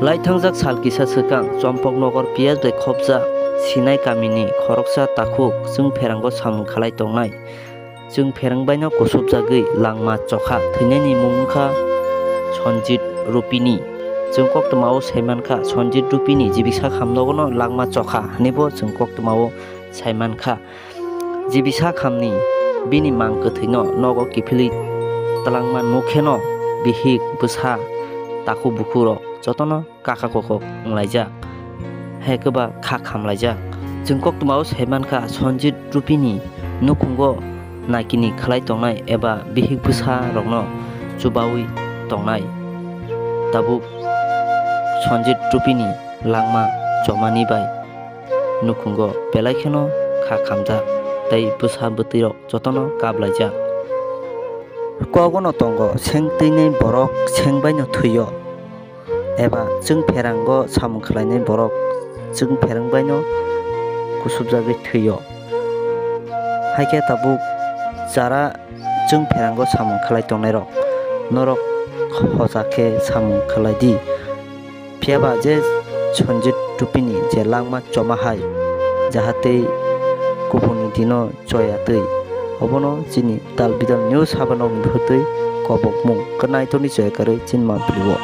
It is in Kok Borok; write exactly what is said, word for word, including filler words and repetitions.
Laithangjak sal kisa swkang Chompoknogor P S bai khopjak Sinai kamini khoroksa takhuk chwngpherango samung khlai tongnai. Chwngpherang baino kusupjagwi langma chokha thwinaini mung wngkha Sonjit Rupini. Chwng koktwmao saimankha Sonjit Rupini jibisa khamnogono langma chokha hwnwibo chwng koktwmao saimankha. Jibisa khamni bini mang kwthwino nogo kiphilwi twlangma nukheno bihik bwsa takhuk bukhurok jotono kaka kokok wnglaijak, hai khe ba kha khamlaijak. Chwng koktwmao saimankha Sonjit Rupini nukhungo nakini khlai tongnai eba bihik bwsa rokno chubawi tongnai. Tabuk Sonjit Rupini langma chomani bai nukhungo belai kheno kha khamjak tei bwsa bwtwi rok jotono kaplaijak. Kogono tongo seng twinai borok seng baino thwio. Eba chwngpherango samung khlainai borok chwngpherang baino kusupjagwi thwio. Haikhe tabuk jara chwngpherango samung khlai tongnairok, norok hosa khe samung khlai di. Phiyaba je Sonjit Rupini je langma choma hai, jahatei kubuni dino choya twi. Obono chini dal bidal news haba nokni phutwi kobokmung kwnai toni choya karwi chini mampli o.